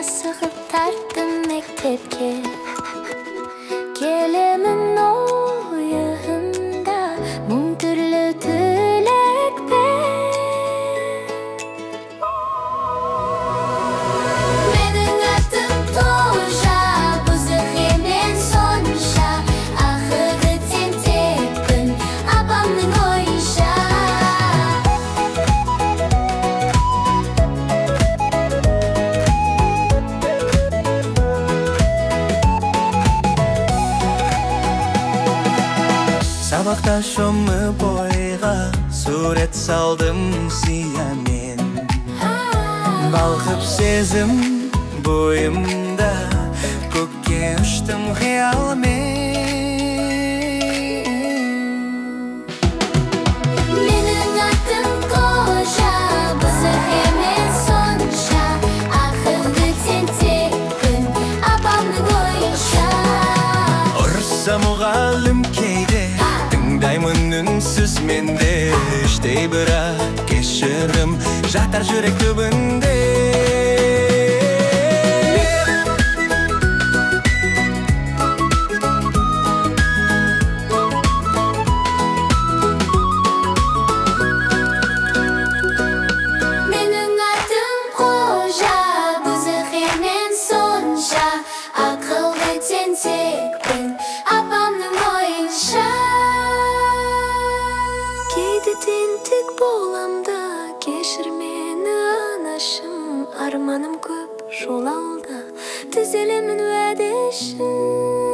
Асығып тарттым мектепке. Келемін ойымда мың түрлі тілекпен. Менің атым Қожа, бұзық емен сонша, ақылды тентекпін, апамның ойынша. Сабақта шомып ойға сурет салдым сиямен. Балқып сезім бойымда, көкке ұштым қиялмен. Менің атым Қожа, бұзық емен сонша, ақылды тентекпін, апамның ойынша. Ұрысса мұғалім кейде, тыңдаймын үнсіз менде. Іштей бірақ кешірім жатар жүрек түбінде. Менің атым Қожа, бұзық емен сонша, ақылды тентекпін, апамның ойынша. Кейде тентек болам да, кешір мені анашым, арманым көп, жол алда, түзелемін уәдешім.